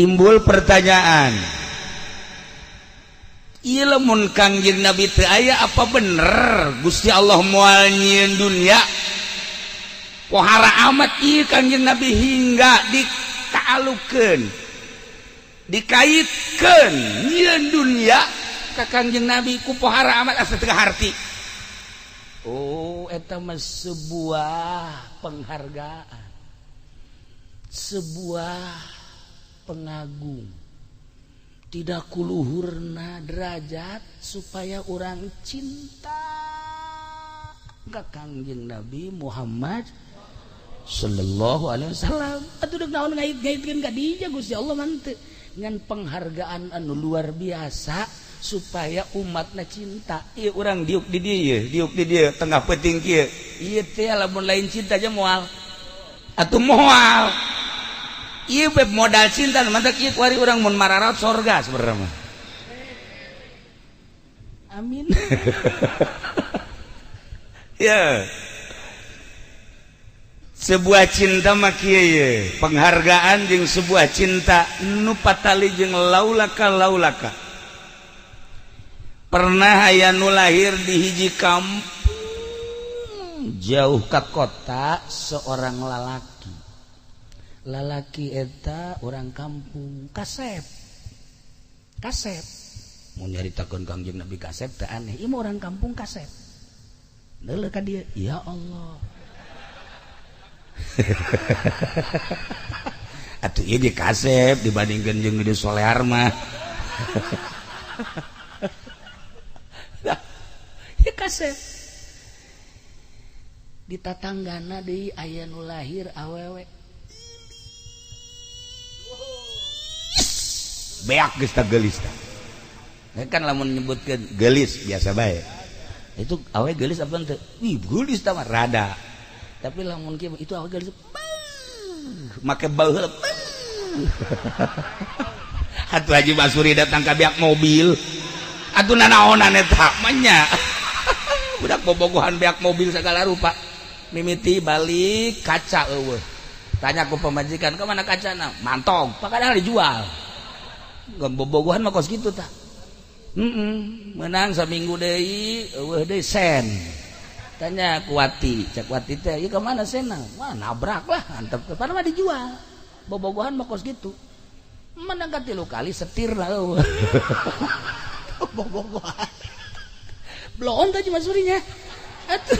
Timbul pertanyaan, ieu lamun Kangjeng Nabi teu aya, apa bener Gusti Allah moal nyieun dunya? Pohara amat ieu Kangjeng Nabi hingga ditaalukeun, dikaitkeun nyieun dunya ka Kangjeng Nabi ku pohara amat asa teu harti. Oh, eta mah sebuah penghargaan, sebuah pengagung, tidak kuluhurna derajat supaya orang cinta ka Kangjeng Nabi Muhammad sallallahu alaihi wasallam. Atuh deuk naon ngait-ngaitkeun ka dinya, Gusti Allah mah teu ngan penghargaan anu luar biasa supaya umatna cinta. Ieu urang diuk di dieu, diuk di dieu tengah peuting kieu. Ieu teh lamun lain cinta aja moal. Atuh moal. Ieu beb modal cinta mantak ieu kuari urang mun mararat sorga sebenarnya mah. Amin. Ya. Sebuah cinta mah kieu ye, penghargaan jeung sebuah cinta nu patali jeung laulaka laulaka. Pernah aya nu lahir di hiji kampung jauh ka kota, seorang lalaki. Lalaki eta orang kampung kasep. Kasep. Mun nyaritakeun Kangjeng Nabi kasep teh aneh. Ieu mah orang kampung kasep. Neuleuh ka dieu, ya Allah. Atuh ieu ge kasep dibandingkeun jeung gede solear mah. Ya kasep. Di tatanggana deui aya nu lahir awewe. Beak geus tah geulis tah. Kan lamun nyebutkeun geulis biasa bae. Itu awe geulis apa henteu? Wih, geulis tah mah rada. Tapi lamun kieu itu awe geulis. Make bau heula. Atuh Haji Basuri datang ka beak mobil. Atuh nanaonan eta mah nya. Budak bobogohan beak mobil segala rupa. Mimiti balik kaca eueuh. Tanya ku pamajikan, "Ka mana kacana?" Mantog, pakadahal dijual. Bobogohan mah kos kitu tah. Menang saminggu deui eueuh deui sen. Tanya ku Wati, cek Wati teh, "Ieu ka mana senna?" Wah, nabrak lah, antep padahal mah dijual. Bobogohan mah kos kitu. Menang ka 3 kali setir lah eueuh. Bobogohan. Bloon teh Masurinya. Atuh.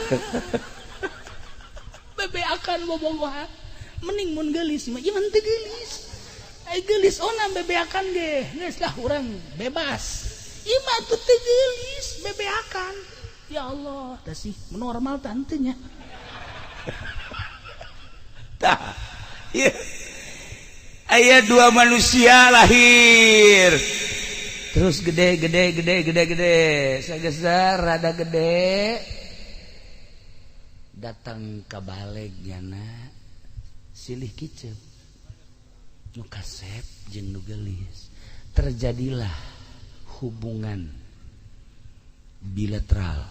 Bebeakan bobogohan. Mending mun geulis mah, ieu mah teu geulis. Ai geulis ona bebeakan ge, geus lah urang bebas. Ieu mah atuh teu geulis bebeakan. Ya Allah, tah sih normal tantenya. Tah, ieu aya dua manusia lahir. Terus gede gede gede gede gede, sageser rada gede. Datang ka baleg nyana silih kicep. Nu kasep jeung nu geulis. Terjadilah hubungan bilateral.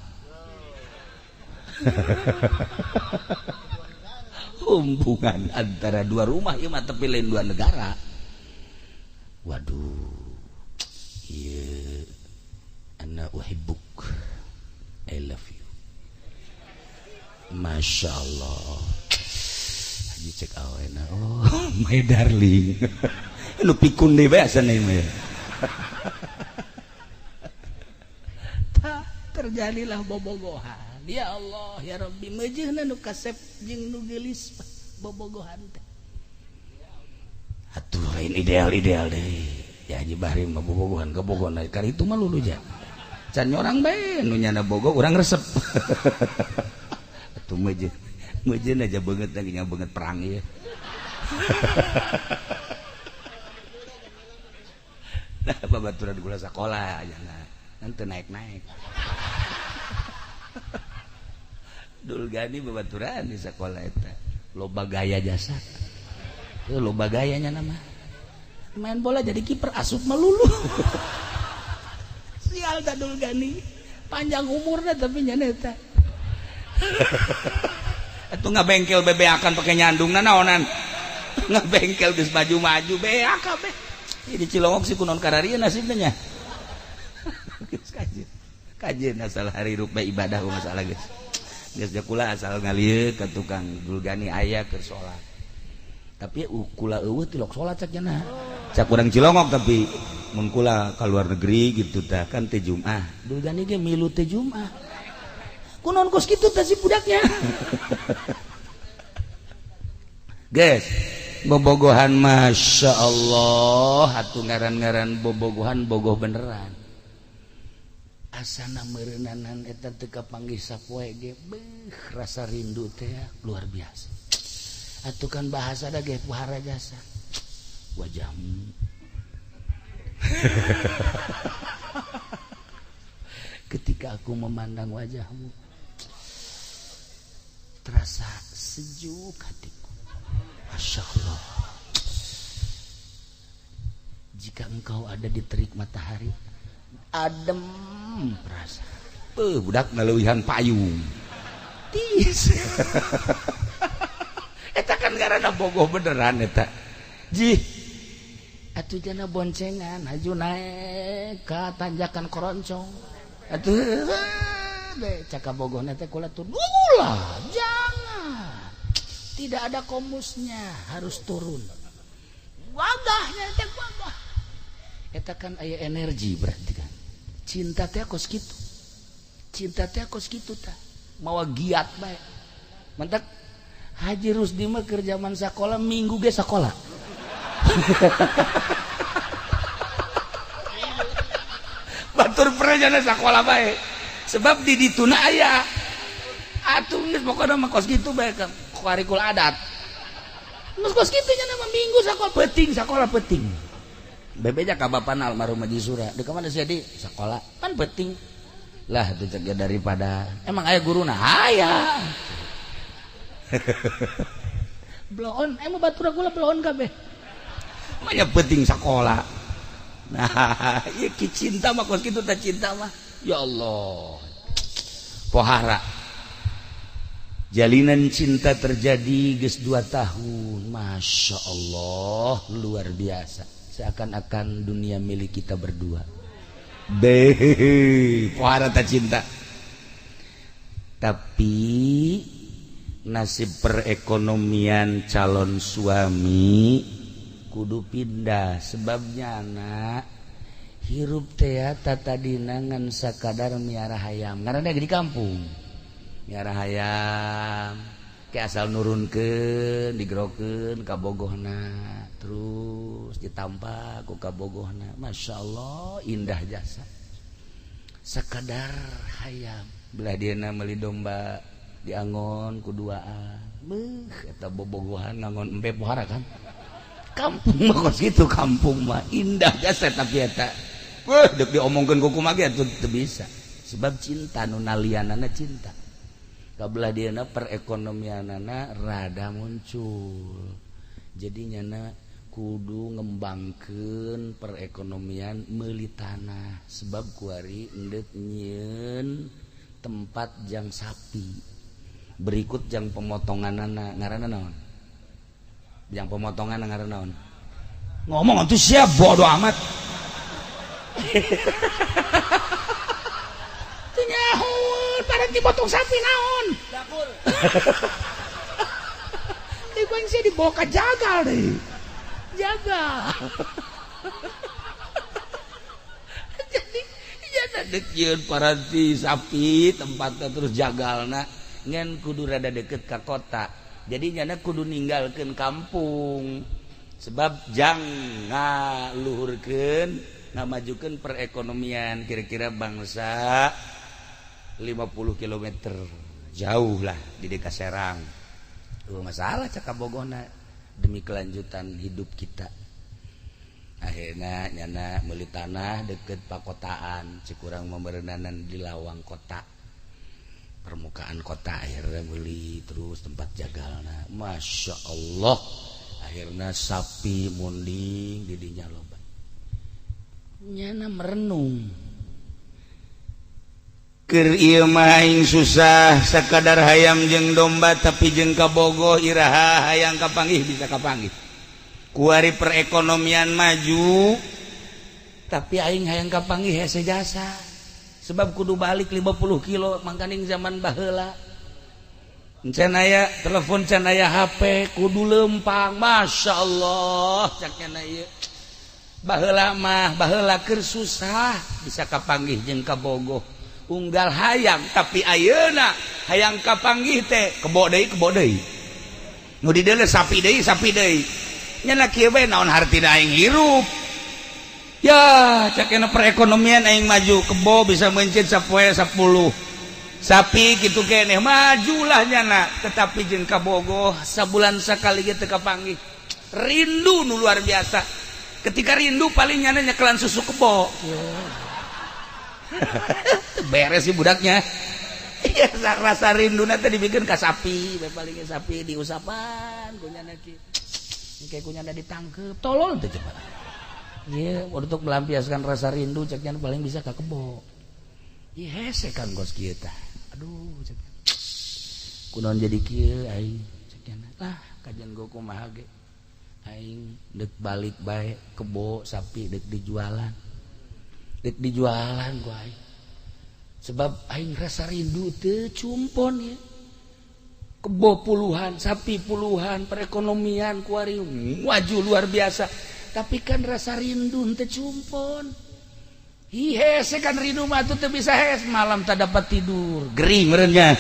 Hubungan antara dua rumah ieu mah tapi lain dua negara. Waduh. Ieu ana uhibbuk. I love you. Masya Allah. Haji cek awena, oh my darling. Nu pikun deui bae asana ieu mah. Terjadilah bobogohan. Ya Allah ya Rabbi, meujeuhna nu kasep jeung nu geulis bobogohan teh. Atuh lain ideal-ideal deui. Ya Haji Bahri mah bobogohan kabogohan kali itu mah lulu ja. Can nyorang bae nu nyana bogo urang resep. Atuh meujeuh. Meujeuh aja beungeut lagi nya beungeut perang ieu. Nah, babaturan gula sakola jangan. Nanti naik-naik. Dulgani babaturan di sekolah eta. Loba gaya jasa. Itu loba gayanya nama. Main bola jadi kiper asup melulu. Sial da Dulgani. Panjang umurna tapi nya eta. Atuh ngabengkel bebeakan pake nyandung nanaonan. Ngabengkel geus maju-maju beak kabeh. Di Cilongok sih kunon kararia nasibnya nya. Geus kajeun asal hari rupa ibadah masalah geus. Geus kula asal ngalieu ka tukang Dulgani aya keur salat. Tapi kula eueuh tilok salat cak cenah. Cak urang Cilongok tapi mun kula ka luar negeri gitu tah kan teh Jumat. Dulgani ge milu teh Jumat. Kunon kos kitu tah si budaknya. Geus bobogohan Masya Allah atuh ngaran-ngaran bobogohan bogoh beneran. Asana meureunnanan eta teu kapanggih sapoe ge beuh rasa rindu teh luar biasa. Atuh kan bahasa da ge pohara jasa. Wajahmu. Ketika aku memandang wajahmu terasa sejuk hatiku. Masya Allah. Jika engkau ada di terik matahari, adem perasa. Budak ngaleuwihan payung. Tis. Eta kan karena bogoh beneran eta. Jih. Atuh jana boncengan haju naek ka tanjakan koroncong. Atuh deh caka bogohna teh kula turun. Ulah, jangan. Tidak ada komusnya, harus turun. Wagahnya teh wagah. Eta kan aya energi berarti kan. Cinta teh kos kitu. Cinta teh kos kitu tah. Mawa giat bae. Mantak Haji Rusdi mah keur zaman sakola minggu ge sakola. Batur pernah sakola bae. Sebab di dituna aya. Atuh geus pokona mah kos kitu bae kan. Kuarikul adat. Geus kos kitu nya mah minggu sakola peuting, sakola peuting. Bebeja ka bapana almarhum Haji Sura. Di mana sih di sekolah? Kan peuting. Lah tuh cek daripada emang aya guruna? Aya. Bloon, emang batur gula bloon kabeh. Manya peuting sekolah. Nah, ieu ki cinta mah kos kitu teh cinta mah. Ya Allah. Pohara. Jalinan cinta terjadi geus 2 tahun. Masya Allah, luar biasa. Seakan-akan dunia milik kita berdua. Beh, pohara tak cinta. Tapi nasib perekonomian calon suami kudu pindah. Sebabnya anak hirup teh tatadina ngan sakadar miara hayam. Karena dia di kampung. Miara hayam ke asal nurunkeun digerokeun ka bogohna terus ditampa ku kabogohna. Masya Allah indah jasa sakadar hayam belah dieuna meuli domba diangon ku duaan beuh eta bobogohan ngangon embe pohara kan kampung mah kos kitu kampung mah indah jasa tapi eta beuh deuk diomongkeun ku kumaha ge atuh teu bisa sebab cinta nu nalianana cinta. Kabelah dieuna perekonomianana rada muncul. Jadi nyana kudu ngembangkeun perekonomian meuli tanah sebab kuari endek nyieun tempat jang sapi. Berikut jang pemotonganana ngaranna naon? Jang pemotongan ngaranna naon? Ngomong atuh siap bodo amat. Teu nyaho pada dipotong sapi naon? Dapur. Ieu sih dibawa ka jagal deui. Jagal. Jadi ya dek yeun paranti sapi tempatna terus jagalna ngan kudu rada deket ka kota. Jadi nyana kudu ninggalkeun kampung. Sebab jang ngaluhurkeun ngamajukeun perekonomian kira-kira bangsa 50 km jauh lah di Deka Serang. Masalah cakap bogona demi kelanjutan hidup kita. Akhirnya nyana meuli tanah deket pakotaan, cikurang memerenanan di lawang kota. Permukaan kota akhirnya beli terus tempat jagalna. Masya Allah. Akhirnya sapi munding didinya loba. Nyana merenung. Keur ieu mah aing susah sakadar hayam jeung domba tapi jeung kabogoh iraha hayang kapanggih bisa kapanggih. Kuari perekonomian maju tapi aing hayang kapanggih hese jasa sebab kudu balik 50 kilo mangkaning zaman baheula. Can aya telepon, can aya HP, kudu lempang. Masya Allah, cak nya ieu baheula mah, baheula keur susah bisa kapanggih jeung kabogoh unggal hayang, tapi ayeuna hayang kapanggih teh kebo deui, kebo deui, nu dideuleu sapi deui, sapi deui. Nya kieu bae, naon hartina aing hirup ya? Cak perekonomian aing maju, kebo bisa mencit sapoe 10 sapi gitu keneh, majulah nyana, tetapi jeung kabogoh sabulan sakali gitu kapanggih, rindu nu luar biasa. Ketika rindu paling nyana nyekelan susu kebo, beres sih budaknya. Iya, rasa rindu nanti dibikin ke sapi, palingnya sapi diusapan kunyana ki kayak kunyana ditangkep tolol tuh coba. Iya, untuk melampiaskan rasa rindu ceknya paling bisa ke kebo. Iya, hese kan kos kita. Aduh, ceknya kunaon jadi kieu aing ceknya lah, kajian gua kumaha ge aing dek balik bae, kebo sapi dek dijualan, dek dijualan gua aing, sebab aing rasa rindu teu cumpon ya. Kebo puluhan, sapi puluhan, perekonomian kuari maju luar biasa, tapi kan rasa rindu teu cumpon. Hi, hese kan rindu mah tuh teu bisa hes, malam tak dapat tidur, gering merenya,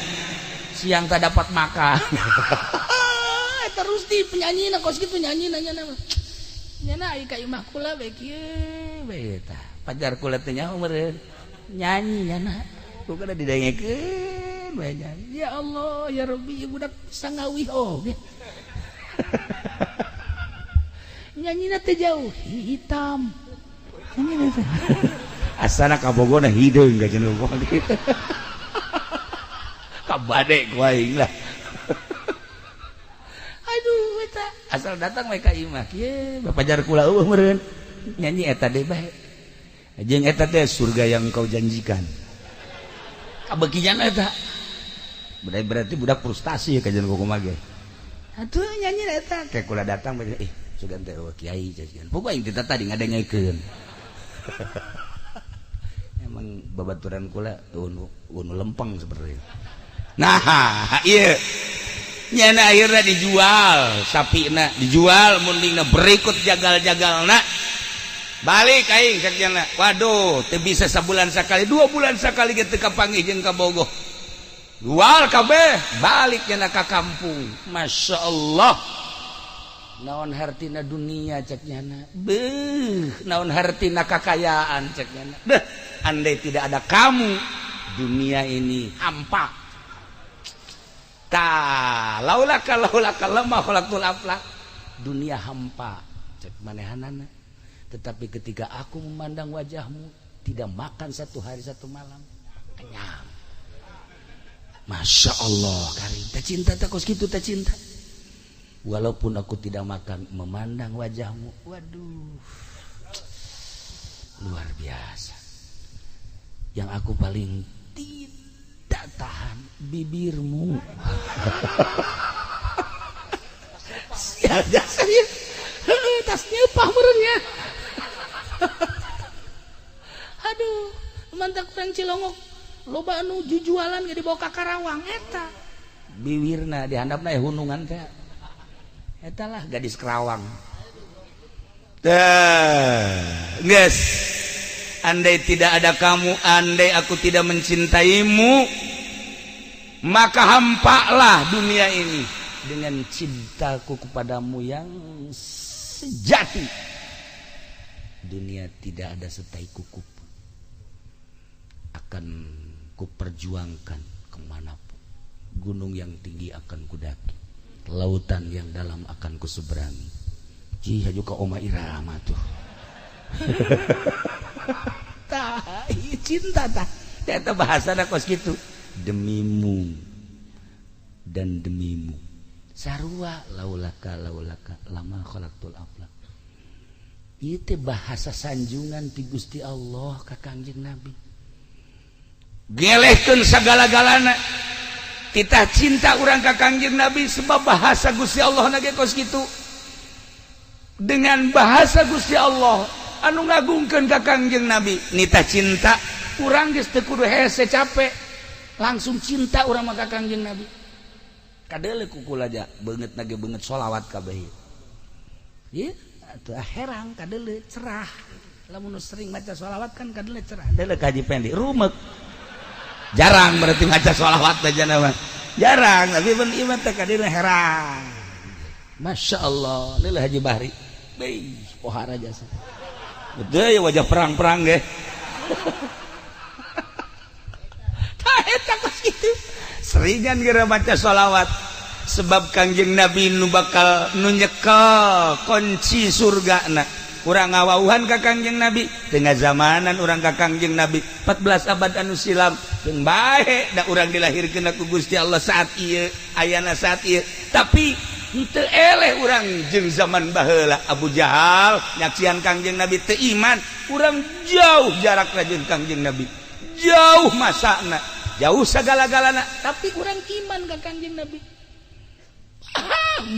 siang tak dapat makan. Terus di penyanyi na kos kitu nyanyi nanya nama nyana ai ka imah kula bae kieu bae tah pajar kula teh nyaho meureun nyanyi nyana ku kada didengekeun bae nyanyi. Ya Allah ya Rabbi, budak sangawih oge nyanyina teh jauh hitam nyanyi teh asana kabogona hideung ka cenah kabade ku aing lah. Aduh, eta asal datang we ka imah kieu bapajar kula eueuh meureun nyanyi eta deui bae jeung eta teh surga yang kau janjikan kabekian eta berarti budak frustasi ya kajian kumaha ge atuh nyanyi eta kayak kula datang bae ih sugan teh eueuh kiai jajan pokoke aing teh tadi ngadengekeun. Emang babaturan kula unu lempeng seperti itu. Nah ieu nyana akhirnya dijual sapina, dijual mundingna, berikut jagal-jagalna balik aing cek nyana. Waduh, teu bisa sabulan sakali, 2 bulan sakali ge teu kapanggih jeung kabogoh, jual kabeh balik nyana ka kampung. Masya Allah, naon hartina dunia cek nyana, beuh naon hartina kakayaan cek nyana, beuh andai tidak ada kamu dunia ini hampa. Ta laulaka laulaka lama khalaqtul aflak, dunia hampa cek manehanana, tetapi ketika aku memandang wajahmu tidak makan 1 hari 1 malam kenyang. Masya Allah karim teh cinta teh kos kitu teh cinta, walaupun aku tidak makan memandang wajahmu, waduh luar biasa. Yang aku paling tidak tahan bibirmu. Sial jasa ya, tas nyepah merenya. Aduh, mantap kurang Cilongok loba anu jujualan ge dibawa ka Karawang eta bibirna dihandapna hunungan teh eta lah gadis Kerawang teh. Geus, andai tidak ada kamu, andai aku tidak mencintaimu, maka hampalah dunia ini. Dengan cintaku kepadamu yang sejati, dunia tidak ada setai kuku pun akan kuperjuangkan kemanapun. Gunung yang tinggi akan kudaki, lautan yang dalam akan kuseberangi. Cih, haju ka Oma Irama tuh. Tah, cinta tah. Eta bahasana kos kitu. Demimu dan demimu. Sarua laulaka laulaka lama khalaqtul aflak. Ieu teh bahasa sanjungan ti Gusti Allah ka Kangjeng Nabi. Gelehkeun sagala-galana. Titah cinta urang ka Kangjeng Nabi sebab bahasa Gusti Allah na ge kos kitu. Dengan bahasa Gusti Allah anu ngagungkeun ka Kangjeng Nabi nita cinta urang geus teu kudu hese capek langsung cinta urang mah ka Kangjeng Nabi. Kadeuleu ku kula aja beungeut nage beungeut sholawat kabeh. Ieu atuh herang kadeuleu cerah. Lamun sering maca sholawat kan kadeuleu cerah. Deuleu ka Haji Pendi rumek. Jarang berarti maca sholawat aja mah. Jarang tapi pun ieu mah teh kadeuleu herang. Masya Allah, inilah Haji Bahri. Beuh, pohara jasa. Betul ya wajah perang-perang ge. Tah eta kos kitu. Seringan geura maca sholawat sebab Kangjeng Nabi nu bakal nu nyekel kunci surgana. Urang ngawauhan ka Kangjeng Nabi tengah zamanan urang ka Kangjeng Nabi 14 abad anu silam jeung bae da urang dilahirkeun ku Gusti Allah saat ieu ayana saat ieu tapi henteu eleh urang jeung zaman baheula Abu Jahal nyaksian Kangjeng Nabi teu iman urang jauh jarak jeung Kangjeng Nabi jauh masana jauh sagala-galana tapi urang iman ka Kangjeng Nabi.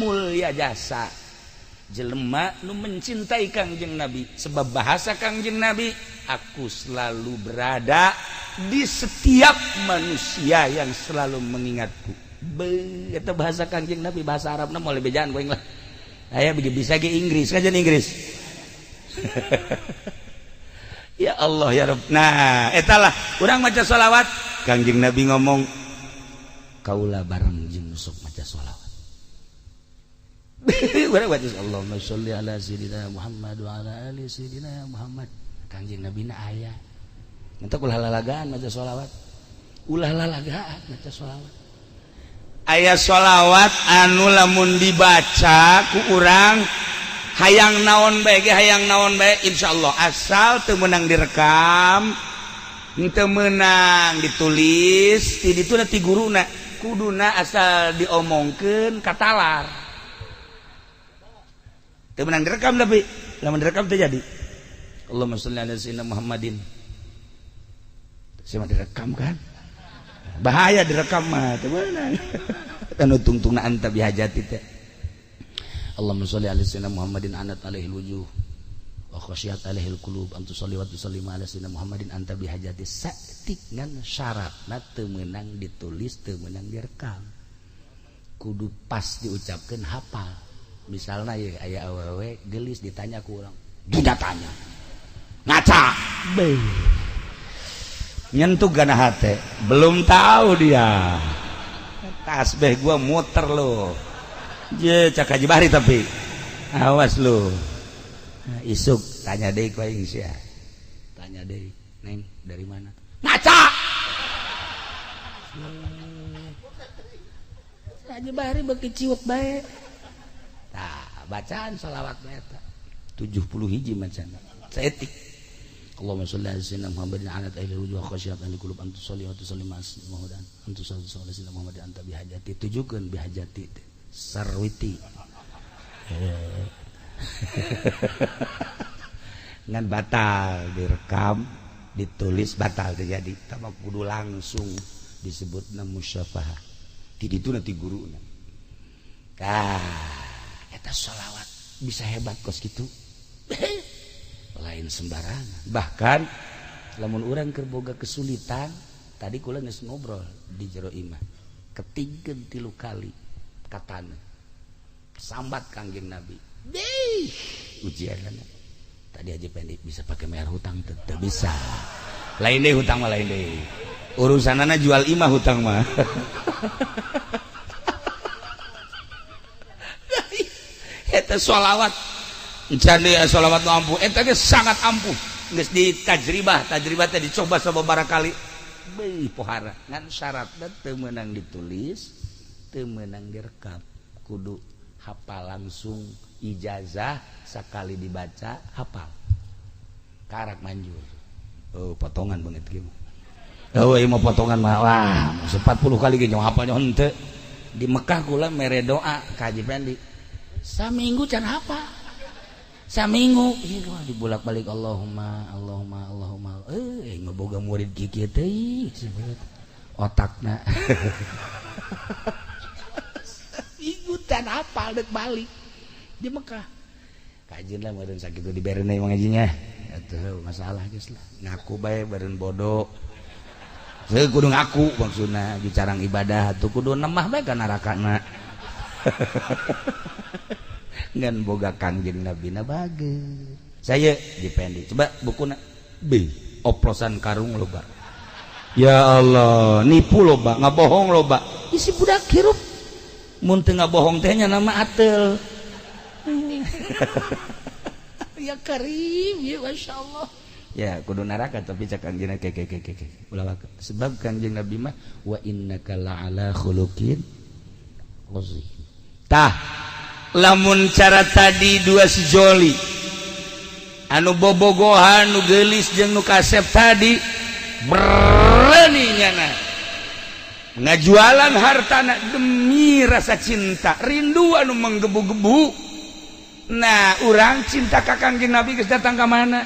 Mulia jasa jelema nu mencintai Kangjeng Nabi sebab bahasa Kangjeng Nabi aku selalu berada di setiap manusia yang selalu mengingatku. Eta bahasa Kangjeng Nabi bahasa Arabna moal bejaan ku aing lah. Aya bisa ge Inggris kajian Inggris. Ya Allah ya Rabb. Nah, etalah urang maca sholawat Kangjeng Nabi ngomong kaula bareng jeung sok maca sholawat. Urang baca Allahumma sholli ala sayyidina Muhammad wa ala ali sayyidina Muhammad. Kangjeng Nabi na aya. Entak ulah lalagaan maca sholawat. Ulah lalagaan maca sholawat. Aya sholawat anu lamun dibaca ku urang hayang naon bae ge hayang naon bae insyaallah asal teu meunang direkam teu meunang ditulis ti ditu ti guruna kuduna asal diomongkeun katalar teu meunang direkam tapi lamun direkam teu jadi. Allahumma sholli ala sayyidina Muhammadin. Saya mah direkam kan bahaya direkam mah teu meunang anu tungtungna anta bihajati teh. Allahumma sholli ala sayyidina Muhammadin anat alaihi wujuh wa khasyat alaihi qulub antu sholli wa tusallim ala sayyidina Muhammadin anta bihajati. Saeutik ngan syaratna teu meunang ditulis teu meunang direkam kudu pas diucapkeun hafal. Misalna ye aya awewe geulis ditanya ku urang duda tanya ngaca beuh nyentuh gana hate belum tahu dia tasbih gua muter lo je cak Haji Bahri tapi awas lo isuk tanya deui ku aing sia tanya deui neng dari mana ngaca Haji Bahri beuki ciut bae. Tah bacaan sholawat eta 70 hiji macana saeutik. Allahumma sholli ala sayyidina Muhammadin ala ahli wujuh khasyat ahli qulub antu sholli wa tusallim ala sayyidina Muhammadin antu sholli ala sayyidina Muhammadin anta bihajati tujukeun bihajati sarwiti. Ngan batal direkam ditulis batal terjadi tama kudu langsung disebutna musyafahah ti ditu nanti guruna. Tah eta sholawat bisa hebat kos kitu. Lain sembarangan. Bahkan lamun urang keur boga kesulitan, tadi kula geus ngobrol di jero imah. Ketingkeun 3 kali katana. Sambat Kangjeng Nabi. Dih, ujianna. Tadi aja pendek bisa pakai bayar hutang teu bisa. Lain deui hutang mah lain deui. Urusanana jual imah hutang mah. Eta sholawat encan deui sholawat nu ampuh eta ge sangat ampuh geus ditajribah tajribah teh dicoba sababaraha kali beuh pohara ngan syaratna teu meunang ditulis teu meunang direkam kudu hafal langsung ijazah sakali dibaca hafal karak manjur. Oh potongan banget kieu mah. Oh ieu mah potongan mah wah 40 kali ge nyawa hafal henteu. Di Mekah kula mere doa ka Haji Pendi saminggu can hafal saminggu ieu dibolak-balik Allahumma Allahumma Allahumma ngeboga murid kieu teh otakna minggu can hafal deuk balik di Mekah. Kajeun lah meureun sakitu diberena ngajinya. Atuh masalah geus lah. Ngaku bae beureun bodoh. Heuh kudu ngaku maksudna bicarang ibadah atuh kudu nemah bae ka narakana. Ngan boga Kangjeng Nabi na bager. Saya dipendi. Coba bukuna B oplosan karung loba. Ya Allah, nipu loba, ngabohong loba. Isi budak hirup. Mun teu ngabohong teh nya nama atel. Ya karim, ya Masya Allah. Ya kudu neraka tapi cak Kangjeng ke ke ke ke. Ulah sebab Kangjeng Nabi mah wa innaka la'ala khuluqin azim. Tah, lamun cara tadi dua sejoli anu bobogohan nu geulis jeung nu kasep tadi berani nyana ngajualan hartana demi rasa cinta rindu anu menggebu-gebu. Nah urang cinta ka Kangjeng Nabi geus datang ka mana?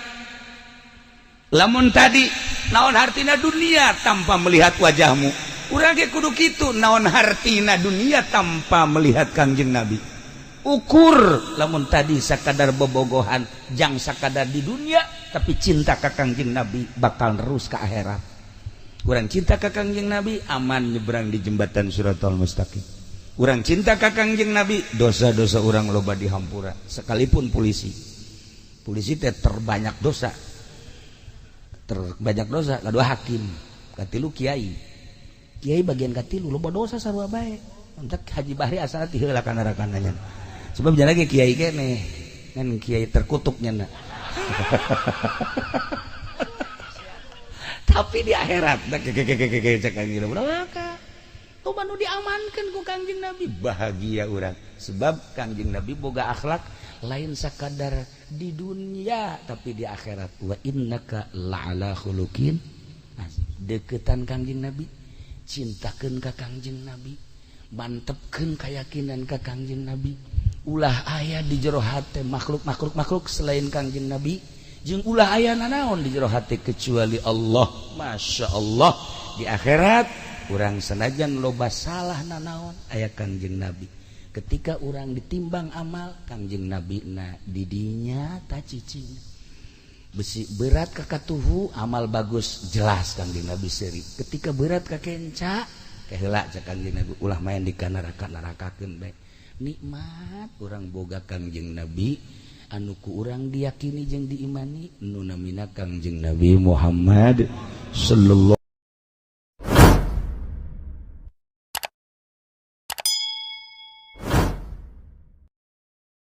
Lamun tadi naon hartina dunia tanpa melihat wajahmu, urang ge kudu kitu naon hartina dunia tanpa melihat Kangjeng Nabi. Ukur lamun tadi sakadar bobogohan jang sakadar di dunia tapi cinta ka Kangjeng Nabi bakal terus ke akhirat. Urang cinta ka Kangjeng Nabi aman nyebrang di jembatan Shiratal Mustaqim. Urang cinta ka Kangjeng Nabi dosa-dosa urang loba dihampura sekalipun polisi. Polisi teh terbanyak dosa. Terbanyak dosa kadua hakim, katilu kiai. Kiai bagian katilu loba dosa sarua bae. Entek Haji Bahri asalna ti heula kana rakananya. Sebab jalan lagi kiai kene kan kiai terkutuknya na. Tapi di akhirat nu diamankan ku Kangjeng Nabi bahagia urang sebab Kangjeng Nabi boga akhlak lain sakadar di dunia tapi di akhirat wa innaka la'ala khuluqin azim. Deketan Kangjeng Nabi, cintakeun ka Kangjeng Nabi, mantepkeun keyakinan ka Kangjeng Nabi. Ulah aya di jero hate makhluk-makhluk selain Kangjeng Nabi jeung ulah aya nanaon di jero hate kecuali Allah. Masya Allah di akhirat urang senajan loba salah nanaon aya Kangjeng Nabi. Ketika urang ditimbang amal Kangjeng Nabi na didinya ta cicing besi berat ka katuhu amal bagus jelas Kangjeng Nabi seuri. Ketika berat ka kenca keheula cak Kangjeng Nabi ulah main di ka neraka nerakakeun bae. Nikmat urang boga Kangjeng Nabi anu ku urang diyakini jeung diimani nu namina Kangjeng Nabi Muhammad sallallahu